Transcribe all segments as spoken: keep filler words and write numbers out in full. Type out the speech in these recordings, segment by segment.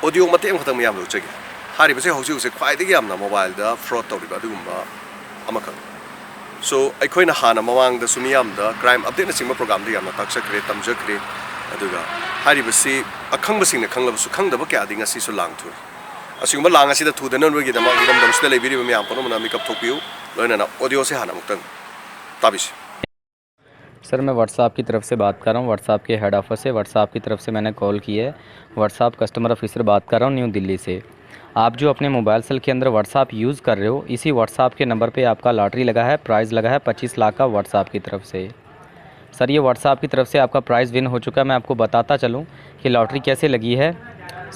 Audio ꯃꯇꯦꯛ ꯑꯃꯈꯛꯇꯪ ꯃꯤꯌꯥꯝꯗ ꯎꯠꯆꯒꯦ꯫ ꯍꯥꯏꯔꯤꯕꯁꯦ ꯍꯧꯖꯤꯛ ꯍꯧꯖꯤꯛ ꯈ꯭ꯋꯥꯏꯗꯒꯤ ꯌꯥꯝꯅ ꯃꯣꯕꯥꯏꯜꯗ ꯐ꯭ꯔꯣꯗ ꯇꯧꯔꯤꯕ ꯑꯗꯨꯒꯨꯝꯕ ꯑꯃꯈꯛ꯫ ꯁꯣ ꯑꯩꯈꯣꯏꯅ ꯍꯥꯟꯅ ꯃꯃꯥꯡꯗꯁꯨ ꯃꯤꯌꯥꯝꯗ ꯀ꯭ꯔꯥꯏꯝ ꯑꯞꯗꯦꯠꯅꯆꯤꯡꯕ ꯄ꯭ꯔꯣꯒ꯭ꯔꯥꯝꯗ ꯌꯥꯝꯅ ꯇꯥꯛꯆꯈ꯭ꯔꯦ, ꯇꯝꯖꯈ꯭ꯔꯦ꯫ ꯑꯗꯨꯒ ꯍꯥꯏꯔꯤꯕꯁꯤ ꯑꯈꯪꯕꯁꯤꯡꯅ ꯈꯪꯂꯕꯁꯨ ꯈꯪꯗꯕ ꯀꯌꯥꯗꯤ ꯉꯁꯤꯁꯨ ꯂꯥꯡ ꯊꯣꯛꯏ꯫ ꯑꯁꯤꯒꯨꯝꯕ ꯂꯥꯡ ꯑꯁꯤꯗ ꯊꯨꯗꯅꯕꯒꯤꯗꯃꯛ ꯏꯔꯝꯗꯝꯁꯤꯗ ꯂꯩꯕꯤꯔꯤꯕ ꯃꯌꯥꯝ ꯄꯨꯝꯅꯃꯛꯅ ꯃꯤꯀꯞ ꯊꯣꯛꯄꯤꯌꯨ꯫ ꯂꯣꯏꯅꯅ ꯑꯣꯗꯤꯑꯣꯁꯦ ꯍꯥꯟꯅ ꯑꯃꯨꯛꯇꯪ ꯇꯥꯕꯤꯁꯤ꯫ सर, मैं WhatsApp की तरफ से बात कर रहा हूँ, WhatsApp के हेड ऑफिस से। WhatsApp की तरफ से मैंने कॉल की है, WhatsApp कस्टमर ऑफिसर बात कर रहा हूँ, न्यू दिल्ली से। आप जो अपने मोबाइल सेल के अंदर WhatsApp यूज़ कर रहे हो, इसी WhatsApp के नंबर पे आपका लॉटरी लगा है, प्राइज़ लगा है पच्चीस लाख का WhatsApp की तरफ से। सर, ये WhatsApp की तरफ से आपका प्राइज़ विन हो चुका है। मैं आपको बताता चलूँ कि लॉटरी कैसे लगी है।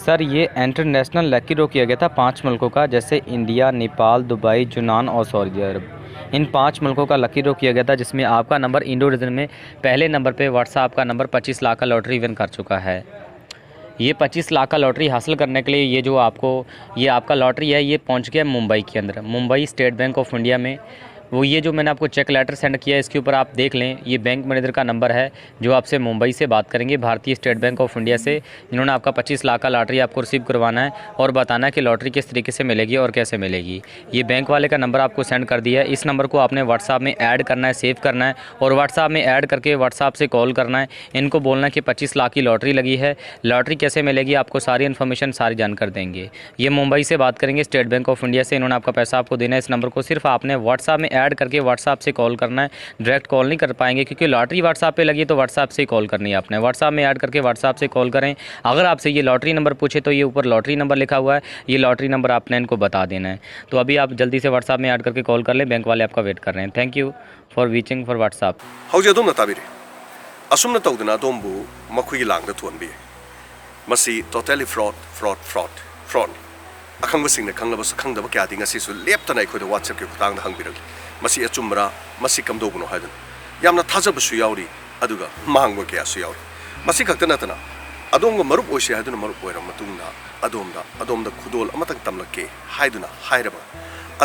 सर, ये इंटरनेशनल लकी ड्रॉ किया गया था पांच मुल्कों का, जैसे इंडिया, नेपाल, दुबई, यूनान और सऊदी अरब। इन पांच मुल्कों का लकी ड्रॉ किया गया था, जिसमें आपका नंबर इंडो रीजन में पहले नंबर पे WhatsApp का नंबर पच्चीस लाख का लॉटरी विन कर चुका है। ये पच्चीस लाख का लॉटरी हासिल करने के लिए ये जो आपको ये आपका लॉटरी है, ये पहुंच गया मुंबई के अंदर, Mumbai state bank of India में। वो ये जो मैंने आपको चेक लेटर सेंड किया है, इसके ऊपर आप देख लें, ये बैंक मैनेजर का नंबर है जो आपसे मुंबई से बात करेंगे, भारतीय स्टेट बैंक ऑफ इंडिया से, जिन्होंने आपका पच्चीस लाख का लॉटरी आपको रिसीव करवाना है और बताना है कि लॉटरी किस तरीके से मिलेगी और कैसे मिलेगी। ये बैंक वाले का नंबर आपको सेंड कर दिया है। इस नंबर को आपने WhatsApp में ऐड करना है, सेव करना है और WhatsApp में ऐड करके WhatsApp से कॉल करना है। इनको बोलना है कि पच्चीस लाख की लॉटरी लगी है, लॉटरी कैसे मिलेगी, आपको सारी इन्फॉर्मेशन सारी जानकर देंगे। ये मुंबई से बात करेंगे, स्टेट बैंक ऑफ इंडिया से। इन्होंने आपका पैसा आपको देना है। इस नंबर को सिर्फ आपने WhatsApp में ऐड करके WhatsApp से कॉल करना है। डायरेक्ट कॉल नहीं कर पाएंगे, क्योंकि लॉटरी WhatsApp पे लगी है, तो WhatsApp से ही कॉल करनी है आपने। WhatsApp में ऐड करके WhatsApp से कॉल करें। अगर आपसे ये लॉटरी नंबर पूछे, तो ये ऊपर लॉटरी नंबर लिखा हुआ है, ये लॉटरी नंबर आपने इनको बता देना है। तो अभी आप जल्दी से WhatsApp में ऐड करके कॉल कर लें, बैंक वाले आपका वेट कर रहे हैं। Thank you for watching for WhatsApp. ꯍꯧꯖꯤꯛ ꯑꯗꯣꯝꯅ ꯇꯥꯕꯤꯔꯤ꯫ ꯑꯁꯨꯝꯅ ꯇꯧꯗꯅ ꯑꯗꯣꯝꯕꯨ ꯃꯈꯣꯏꯒꯤ ꯂꯥꯡꯗ ꯊꯨꯍꯟꯕ ꯌꯥꯏ꯫ ꯃꯁꯤ totally fraud, fraud, fraud, fraudꯅꯤ꯫ ꯑꯈꯪꯕꯁꯤꯡꯅ ꯈꯪꯂꯕꯁꯨ ꯈꯪꯗꯕ ꯀꯌꯥꯗꯤ ꯉꯁꯤꯁꯨ ꯂꯦꯞꯇꯅ ꯑꯩꯈꯣꯏꯗ WhatsAppꯀꯤ ꯈꯨꯠꯊꯥꯡꯗ ꯍꯪꯕꯤꯔꯛꯂꯤ, "ꯃꯁꯤ ꯑꯆꯨꯝꯕꯔꯥ? ꯃꯁꯤ ꯀꯝꯗꯧꯕꯅꯣ?" ꯍꯥꯏꯗꯨꯅ꯫ ꯌꯥꯝꯅ ꯊꯥꯖꯕꯁꯨ ꯌꯥꯎꯔꯤ, ꯑꯗꯨꯒ ꯃꯥꯡꯕ ꯀꯌꯥꯁꯨ ꯌꯥꯎꯔꯤ꯫ ꯃꯁꯤ ꯈꯛꯇ ꯅꯠꯇꯅ, ꯑꯗꯣꯝꯒ ꯃꯔꯨꯞ ꯑꯣꯏꯁꯤ ꯍꯥꯏꯗꯨꯅ ꯃꯔꯨꯞ ꯑꯣꯏꯔꯕ ꯃꯇꯨꯡꯗ, ꯑꯗꯣꯝꯗ, "ꯑꯗꯣꯝꯗ ꯈꯨꯗꯣꯜ ꯑꯃꯇꯪ ꯇꯝꯂꯛꯀꯦ" ꯍꯥꯏꯗꯨꯅ ꯍꯥꯏꯔꯕ,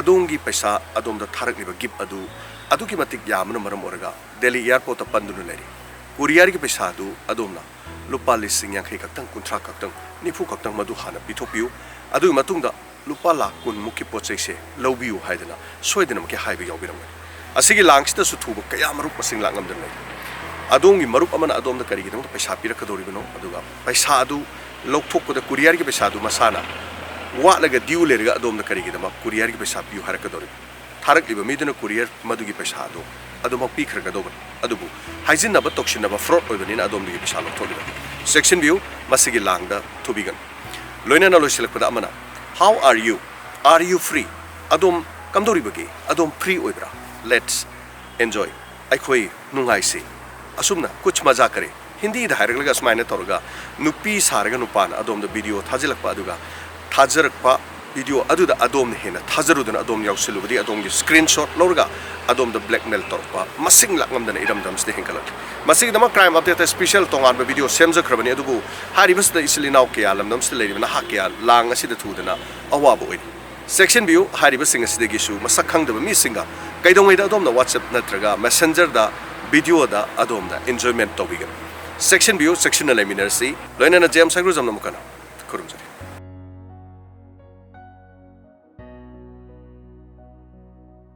ꯑꯗꯣꯝꯒꯤ ꯄꯩꯁꯥ ꯑꯗꯣꯝꯗ ꯊꯥꯔꯛꯂꯤꯕ ꯒꯤꯐ ꯑꯗꯨ ꯑꯗꯨꯛꯀꯤ ꯃꯇꯤꯛ ꯌꯥꯝꯕꯅ ꯃꯔꯝ ꯑꯣꯏꯔꯒ ꯗꯦꯜꯂꯤ ꯑꯦꯌꯥꯔꯄꯣꯔꯠꯇ ꯄꯟꯗꯨꯅ ꯂꯩꯔꯤ꯫ ꯀꯣꯔꯤꯌꯔꯒꯤ ꯄꯩꯁꯥ ꯑꯗꯨ ꯑꯗꯣꯝꯅ ꯂꯨꯄꯥ ꯂꯤꯁꯤꯡ ꯌꯥꯡꯈꯩ ꯈꯛꯇꯪ, ꯀꯨꯟꯊ꯭ꯔꯥ ꯈꯛꯇꯪ, ꯅꯤꯐꯨ ꯈꯛꯇꯪ ꯃꯗꯨ ꯍꯥꯟꯅ ꯄꯤꯊꯣꯛꯄꯤꯌꯨ꯫ ꯑꯗꯨꯒꯤ ꯃꯇꯨꯡꯗ ꯂꯨꯄꯥ ꯂꯥꯈ ꯀꯨꯟꯃꯨꯛꯀꯤ ꯄꯣꯠ ꯆꯩꯁꯦ ꯂꯧꯕꯤꯌꯨ ꯍꯥꯏꯗꯅ ꯁꯣꯏꯗꯅꯃꯛꯀꯤ ꯍꯥꯏꯕ ꯌꯥꯎꯕꯤꯔꯝꯒꯅꯤ꯫ ꯑꯁꯤꯒꯤ ꯂꯥꯡꯁꯤꯗꯁꯨ ꯊꯨꯕ ꯀꯌꯥ ꯃꯔꯨꯞ ꯃꯁꯤꯡ ꯂꯥꯛ ꯉꯝꯗꯅ ꯂꯩ꯫ ꯑꯗꯣꯝꯒꯤ ꯃꯔꯨꯞ ꯑꯃꯅ ꯑꯗꯣꯝꯗ ꯀꯔꯤꯒꯤꯗꯃꯛꯇ ꯄꯩꯁꯥ ꯄꯤꯔꯛꯀꯗꯧꯔꯤꯕꯅꯣ? ꯑꯗꯨꯒ ꯄꯩꯁꯥ ꯑꯗꯨ ꯂꯧꯊꯣꯛꯄꯗ ꯀꯨꯔꯤꯌꯔꯒꯤ ꯄꯩꯁꯥꯗꯨ ꯃꯁꯥꯅ ꯋꯥꯠꯂꯒ ꯗ꯭ꯌꯨ ꯂꯩꯔꯒ ꯑꯗꯣꯝꯗ ꯀꯔꯤꯒꯤꯗꯃꯛ ꯀꯨꯔꯤꯌꯔꯒꯤ ꯄꯩꯁꯥ ꯄꯤꯌꯨ ꯍꯥꯏꯔꯛꯀꯗꯧꯔꯤꯕꯅꯣ? ꯊꯥꯔꯛꯂꯤꯕ ꯃꯤꯗꯨꯅ ꯀꯨꯔꯤꯌꯔ ꯃꯗꯨꯒꯤ ꯄꯩꯁꯥꯗꯨ ꯑꯗꯨꯃꯛ ꯄꯤꯈ꯭ꯔꯒꯗꯧꯕꯅꯤ꯫ ꯑꯗꯨꯕꯨ ꯍꯥꯏꯖꯤꯟꯅꯕ ꯇꯧꯁꯤꯟꯅꯕ ꯐ꯭ꯔꯣꯗ ꯑꯣꯏꯕꯅꯤꯅ ꯑꯗꯣꯝꯗꯒꯤ ꯄꯩꯁꯥ ꯂꯧꯊꯣꯛꯂꯤꯕꯅꯤ꯫ ꯆꯦꯛꯁꯤꯟꯕꯤꯌꯨ, ꯃꯁꯤꯒꯤ ꯂꯥꯡꯗ ꯊꯨꯕꯤꯒꯅꯨ꯫ ꯂꯣꯏꯅꯅ ꯂꯣꯏꯁꯤꯜꯂꯛꯄꯗ ꯑꯃꯅ, How are you? Are you free? ꯑꯗꯣꯝ ꯀꯝꯗꯧꯔꯤꯕꯒꯦ? ꯑꯗꯣꯝ ꯐ꯭ꯔꯤ ꯑꯣꯏꯕ꯭ꯔꯥ? Let's enjoy. ꯑꯩꯈꯣꯏ ꯅꯨꯡꯉꯥꯏꯁꯤ꯫ ꯑꯁꯨꯝꯅ ꯀꯨꯆ ꯃꯖꯥ ꯀꯔꯦ꯫ ꯍꯤꯟꯗꯤꯗ ꯍꯥꯏꯔꯛꯂꯒ ꯑꯁꯨꯃꯥꯏꯅ ꯇꯧꯔꯒ ꯅꯨꯄꯤ ꯁꯥꯔꯒ ꯅꯨꯄꯥꯅ ꯑꯗꯣꯝꯗ ꯚꯤꯗꯤꯑꯣ ꯊꯥꯖꯤꯜꯂꯛꯄ, ꯑꯗꯨꯒ ꯊꯥꯖꯔꯛꯄ ꯚꯤꯗꯤꯑꯣ ꯑꯗꯨꯗ ꯑꯗꯣꯝꯅ ꯍꯦꯟꯅ ꯊꯥꯖꯔꯨꯗꯨꯅ ꯑꯗꯣꯝ ꯌꯥꯎꯁꯤꯜꯂꯨꯕꯗꯤ ꯑꯗꯣꯝꯒꯤ ꯁ꯭ꯀ꯭ꯔꯤꯟ ꯁꯣꯠ ꯂꯧꯔꯒ ꯑꯗꯣꯝꯗ ꯕ꯭ꯂꯦꯛꯃꯦꯜ ꯇꯧꯔꯛꯄ ꯃꯁꯤꯡ ꯂꯥꯛꯉꯝꯗꯅ ꯏꯔꯝꯗꯝꯁꯤꯗ ꯍꯦꯟꯒꯠꯂꯛꯂꯤ꯫ ꯃꯁꯤꯒꯤꯗꯃꯛ ꯀ꯭ꯔꯥꯏꯝ ꯑꯞꯗꯦꯠꯇ ꯁ꯭ꯄꯤꯁꯦꯜ ꯇꯣꯉꯥꯟꯕ ꯚꯤꯗꯤꯑꯣ ꯁꯦꯝꯖꯈ꯭ꯔꯕꯅꯤ, ꯑꯗꯨꯕꯨ ꯍꯥꯏꯔꯤꯕꯁꯤꯗ ꯏꯆꯤꯜ ꯏꯅꯥꯎ ꯀꯌꯥ, ꯂꯝꯗꯝꯁꯤꯗ ꯂꯩꯔꯤꯕ ꯅꯍꯥ ꯀꯌꯥ ꯂꯥꯡ ꯑꯁꯤꯗ ꯊꯨꯗꯅ ꯑꯋꯥꯕ ꯑꯣꯏꯔꯤ꯫ ꯆꯦꯛꯁꯤꯟꯕꯤꯌꯨ, ꯍꯥꯏꯔꯤꯕꯁꯤꯡ ꯑꯁꯤꯗꯒꯤꯁꯨ ꯃꯁꯛ ꯈꯪꯗꯕ ꯃꯤꯁꯤꯡꯒ ꯀꯩꯗꯧꯉꯩꯗ ꯑꯗꯣꯝꯅ WhatsApp ꯅꯠꯇ꯭ꯔꯒ ꯃꯦꯁꯦꯟꯖꯔꯗ ꯚꯤꯗꯤꯑꯣꯗ ꯑꯗꯣꯝꯅ ꯏꯟꯖꯣꯏꯃꯦꯟ ꯇꯧꯕꯤꯒꯅꯨ꯫ ꯆꯦꯛꯁꯤꯟꯕꯤꯌꯨ, ꯆꯦꯛꯁꯤꯟꯅ ꯂꯩꯃꯤꯟꯅꯔꯁꯤ꯫ ꯂꯣꯏꯅꯅ ꯖꯦꯝꯁ ꯍꯩꯒ꯭ꯔꯨꯖꯝꯅ ꯑꯃꯨꯛ ꯍꯟꯅ